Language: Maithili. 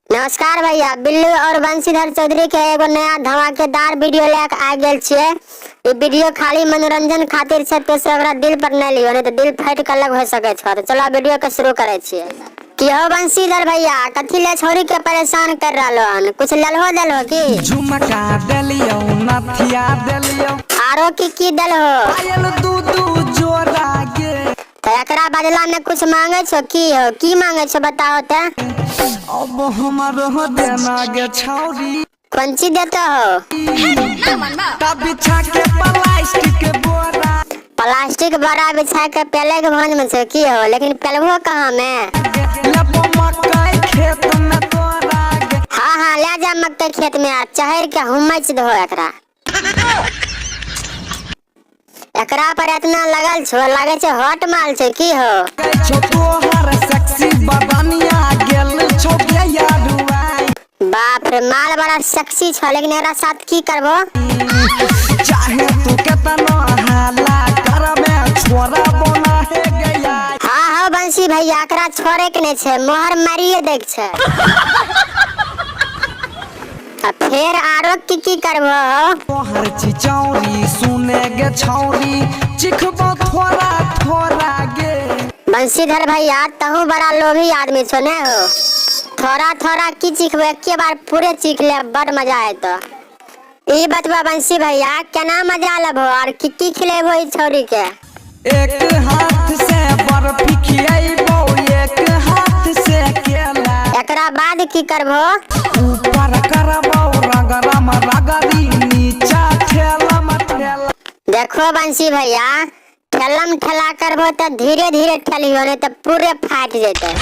नमस्कार भैया, बिल्लू और बंशीधर चौधरी के एगो नया धमाकेदार वीडियो लेके आ गेल छियै। ई वीडियो खाली मनोरंजन खातिर छै, तो से ओकरा दिल पर नहीं लियो, नहीं तो दिल फाटि के अलग हो सके छै। तो चलो वीडियो के शुरू करे छियै। की हो बंशीधर भैया, कथी ले छोरी के परेशान कर रहलो हन? कुछ ललहो देलहो की? झुमका देलियौ, नथिया देलियौ, आरो की की देलहो? पायल दू दू जोड़ा गे। तो एकरा बदला में कुछ मांगे छो की हो? की मांगे छो बताओ ते? अब हमर हो देना गे छौरी। कौन चीज देते हो? ता बिछा के प्लास्टिक बोरा। प्लास्टिक बोरा बिछा के पेले के भांज में छो की हो? लेकिन पेलबो कहाँ में? लेबो मकई खेत में तोरा गे। हाँ हाँ, ले जा मकई खेत में आ चहर के हुमच दहो एकरा। एकरा पर इतना लगल छो, लागे छो हॉट माल छो की हो? छौ तोहर सेक्सी बदनिया गेल छौ यारुआ। बाप रे, माल बड़ा सेक्सी छो, लेकिन एकरा साथ की करबो? चाहे तू केतनो हाला करबे, छोरा बोना हे गया। हाँ हाँ बंसी भैया, एकरा छोड़े के नहीं छे, मोहर मारिए देख छे। आ फेर आरो की की करबो हो? तोहर चिचौरी सुने गे छौरी, चिखबो थोड़ा थोड़ा गे। बंशीधर भैया, तहु बड़ा लोभी आदमी छो ने हो? थोड़ा थोड़ा की चिखबो, एके बार पूरे चीख ले, बड़ मजा आयतो। ई बतबा बंसी भैया, केना मजा लेबो और की की खिलेबो ई छौरी के? एक हाथ से बर्फी खियैबो, एक हाथ से केला। एकरा बाद की करबो? ऊपर करबो रगरम रगरी, नीचा ठेलम ठेला। देखो बंसी भैया, ठेलम ठेला करबो तो धीरे धीरे ठेलियो, नहीं तो पूरे फाट जेते।